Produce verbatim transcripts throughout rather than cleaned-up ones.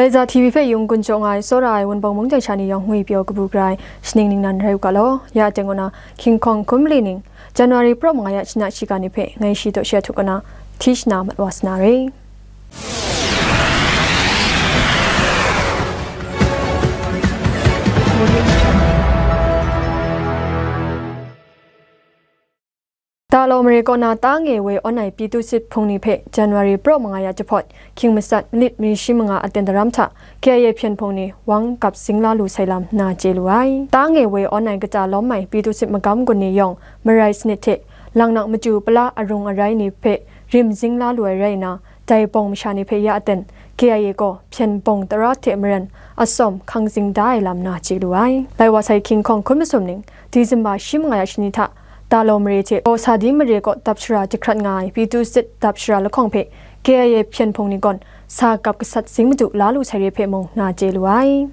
Eza T V hpe yung gun jaw nga ai, tsawra ai Wunpawng mungdan sha ni yawng ngwi pyaw kabu gara ai shaning ningnan rai u ga law. Ya aten kaw na, King Kong hkun mali ning, January pra manga ya shana shiga ni hpe ngai shi daw shi a htup kaw na, hti shana mat wa sa na re. Dalaw mare kaw na ta nge woi awn ai Pyithusit hpung ni hpe January pra manga ya jahpawt, hkying matsat minit mari shi manga aten daram hta, K I A hpyen hpung ni wang gap zing la lu sai lam na chye lu ai. Ta nge woi awn ai kata lawm ai Pyithusit magam gun ni yawng marai sanit hte, lang nak machyu pala arung arai ni hpe rim zing la lu ai rai nna, dai bawng masha ni hpe ya aten, K I A gaw hpyen bawng tara hte maren atsawm hkang zing da ai lam na chye lu ai. Lai wa sai King Kong hkun masum ning, December shi manga ya shani hta, Dalaw mare hte Kawsadi mare kaw dap shara jahkrat nga ai Pyithusit dap shara lahkawng hpe K I A hpyen hpung ni gawn sa gap gasat zing madu la lu sai re hpe mung na chye lu ai.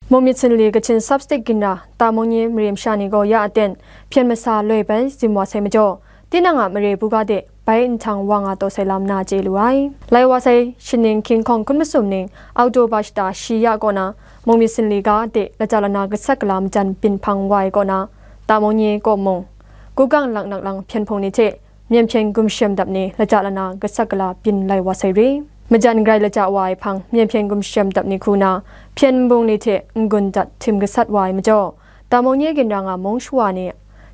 Mung myit sunli Kachin Sub-State ginra, Tamung Nye mare masha ni gaw ya aten, hpyen masa loi bai zim wa sai majaw, tinang a mare buga de bai nhtang wa nga taw sai lam na chye lu ai. Lai wa sai shaning King Kong hkun masum ning, October shata shi ya kaw na, mung myit sunli ga de lata lana gasat gala majan byin hpang wa ai kaw na, Tamung Nye kaw mung, Kugang Laknak lang hpyen hpung ni hte, Myen hpyen gumshem dap ni lata lana gasat gala byin lai wa sai re. Majan grai lata wa ai hpang, Myen hpyen gumshem dap ni hku na, hpyen nbung ni hte n-gun dat htim gasat wa ai majaw, Tamung Nye ginra nga mung shawa ni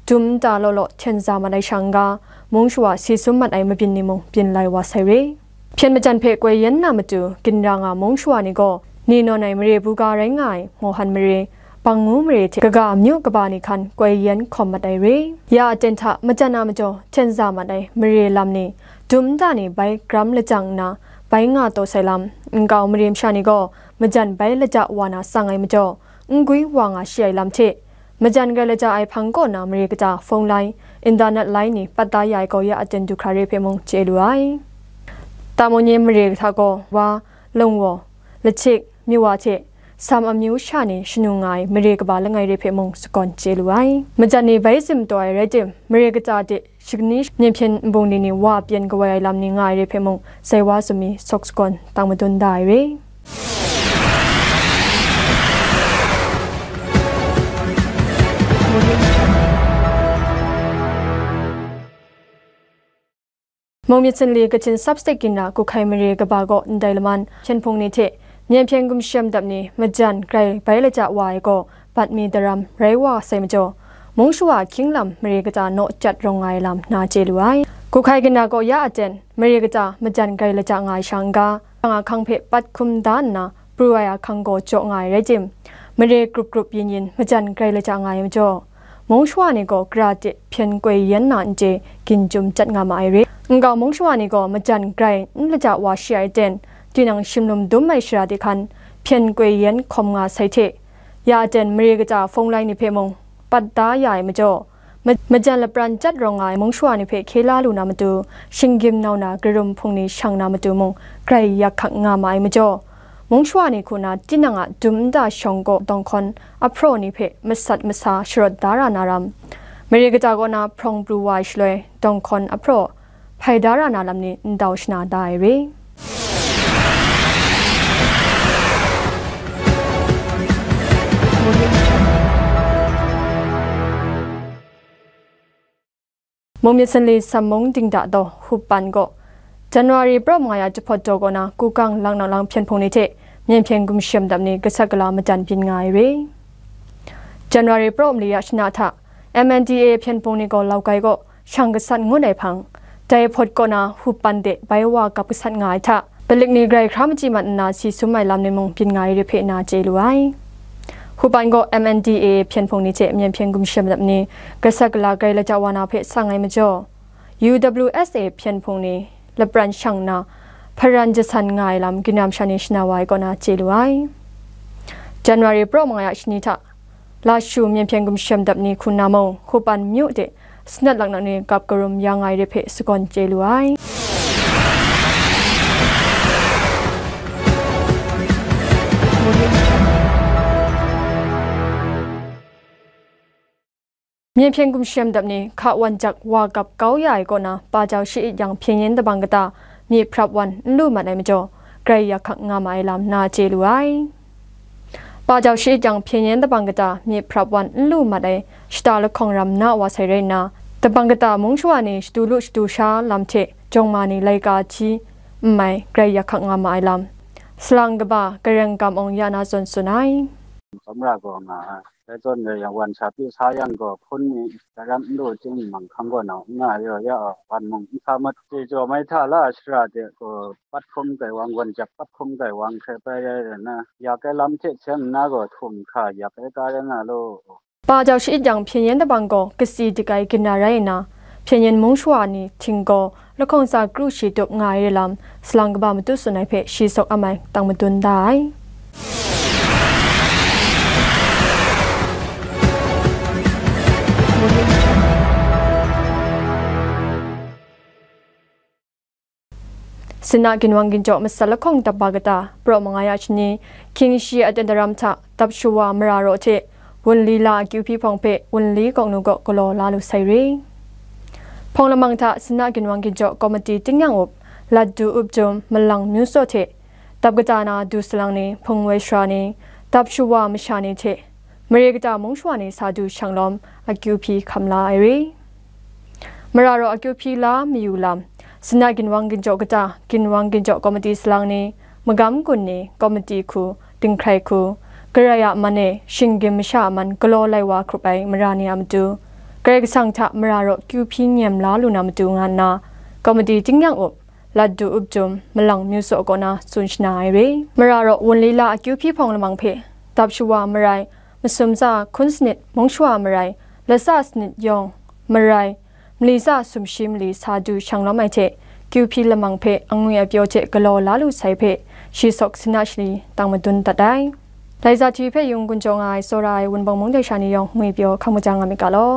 dum nta law law hten za mat ai sha n-ga, mung shawa si sum mat ai mabyin ni mung byin lai wa sai re. Hpyen majan hpe koi yen na matu, ginra nga mung shawa ni gaw, ni nawn ai mare buga rai nga ai, Mohan mare, Bangngu mare hte kaga amyu kaba ni hkan koi yen hkawm mat ai re. Ya aten hta majan a majaw hten za mat ai mare lam ni, dum nta ni bai gram lajang nna bai nga taw sai lam, nkau mare masha ni gaw majan bai lata wa na tsang ai majaw, n gwi wa nga shi ai lam hte, majan grai lata ai hpang kaw na mare kata phone line, internet line ni pat da ya ai gaw ya aten du hkra re hpe mung chye lu ai. Tamung Nye mare hta gaw wa, lungwaw, lahtik, myiwa hte, sam amyu sha ni shanu nga ai mare kaba langai re hpe mung sagawn chye lu ai. Majan ni bai zim taw ai rai tim, mare kata de shagani myen hpyen nbung ni ni wa pyen kawai ai lam ni nga ai re hpe mung, sai wa sumi sawk sagawn tang madun da ai re. Mung myit sunli Kachin Sub-State ginra Kuhkai mare kaba gaw ndai laman hpyen hpung ni hte myen hpyen gumshem dap ni majan grai bai lata wa ai gaw bat mi daram rai wa sai majaw, mung shawa hkying lam mare kata naw chyat rawng nga ai lam na chye lu ai. Kuhkai ginra gaw ya aten, mare kata majan grai lata nga ai sha n-ga, nga hkang hpe pat hkum da nna pru ai ahkang gaw jaw nga ai rai tim, mare grup grup yin yin majan grai lata nga ai majaw, mung shawa ni gaw gara de hpyen koi yen na n chye, gin chyum chyat nga ma ai re. Nkau mung shawa ni gaw majan grai n lata wa shi ai ten, tinang shimlum dum ai shara de hkan hpyen koi yen hkawm nga sai hte, ya aten mare kata phone line ni hpe mung pat da ya ai majaw, ma-, majan lapran chyat rawng nga ai mung shawa ni hpe hkye la lu na matu, shinggyim nau na karum hpung ni shang na matu mung grai yak hkak nga ma ai majaw, mung shawa ni hku na tinang a dum nta shawng gaw dawng hkawn ahpraw ni hpe masat masa sharawt da ra na ram, mare kata kaw na hprawng pru wa ai shaloi dawng hkawn ahpraw hpai da ra na lam ni ndau shana da ai re. Mung myit sanli Sammung Dingda daw Hupan gaw, January pra manga ya jahpawt daw kaw na, Kukang Langnak lang hpyen hpung ni hte myen hpyen gumshem dap ni gasat gala majan byin nga ai re. January pra mali ya shana hta, M N D A hpyen hpung ni gaw Laukai kaw shang gasat ngut ai hpang, dai hpawt kaw na Hupan de bai wa gap gasat nga ai hta, palik ni grai hkra machyi mat nna si sum ai lam ni mung byin nga ai re hpe na chye lu ai. Hupan gaw M N D A hpyen hpung ni hte myen hpyen gumshem dap ni gasat gala grai lata wa na hpe sang ai majaw, U W S A hpyen hpung ni lapran shang nna, hparan jasan nga ai lam ginram sha ni shana wa ai kaw na chye lu ai. January pra manga ya shani hta, Lashu myen hpyen gumshem dap ni hku na mung, Hupan myu de sanat laknak ni gap karum ya nga ai re hpe sagawn chye lu ai. Mye hpyen gumshem dap ni hka wan jak wa gap kau ya ai kaw na, pa jau shi-it yang hpyen yen dabang kata myi hprap wan n lu mat ai majaw, grai yak hkak nga ma ai lam na chye lu ai. Pa jau shi-it yang hpyen yen dabang kata myi hprap wan n lu mat ai shata lahkawng ram na wa sai rai nna, dabang kata mung shawa ni shadu lu shadu sha lam hte jawng ma ni laika hti n mai, grai yak hkak nga ma ai lam, salang kaba Gareng Kam Awng ya na zawn tsun ai. Tsawmra gaw nga ai. Dai zawn rai yang, wan sha pyi sa yang gaw, hpun ni daram n lu ting, manghkang gaw nau n nga ai, ya, wan mung n sa mat. Chye jaw mai hta la shara de gaw, pat hkrum gaiwang, wan jak pat hkrum gaiwang hkrai pai rai rai na, yak ai lam hte seng nna gaw, htum hkra yak ai ka rai nga law. Pa jau shi-it yang hpyen yen dabang gaw kasi dik ai gina rai nna, hpyen yen mung shawa ni hting gaw lahkawng tsa kru shi tup nga ai re lam, salang kaba matu tsun ai hpe shi sawk am ai tang madun da ai. Sinna ginwang ginjaw masat lahkawng dap ba kata, praw manga ya shani, hkying shi a ten daram hta dap shawa mara raw hte, wunli la akyu hpyi hpawng hpe wunli kawk nu gaw galaw la lu sai re. Hpawng lamang hta sinna ginwang ginjaw komiti tingnyang up, lat du up jum, malang myu tsaw hte, dap kata na du salang ni, hpung woi sara ni, dap shawa masha ni hte, mare kata mung shawa ni sa du shang lawm, akyu hpyi hkam la ai re. Mara raw akyu hpyi la mayu lam, sinna ginwang ginjaw kata, ginwang ginjaw komiti salang ni, magam gun ni, komiti hku, dinghkrai hku, Karai a man e, shinggyim masha a man galaw lai wa hkrup ai mara ni a matu, Karai Kasang hta mara raw kyu hpyi nyem la lu na matu nga nna, komiti tingnyang up, lat du up jum, malang myu tsaw kaw na tsun shana ai re. Mara raw wunli la akyu hpyi hpawng lamang hpe, dap shawa marai, masum tsa hkun sanit mung shawa marai, latsa sanit yawng marai, mali tsa sumshi mali sa du shang lawm ai hte, kyu hpyi lamang hpe angwi apyaw hte galaw la lu sai hpe, shi sawk sinna shani tang madun dat ai. Lai za hti hpe yung gun jaw nga ai, tsawra ai Wunpawng mung dai sha ni yawng ngwi pyaw hkang maja nga myit ga law.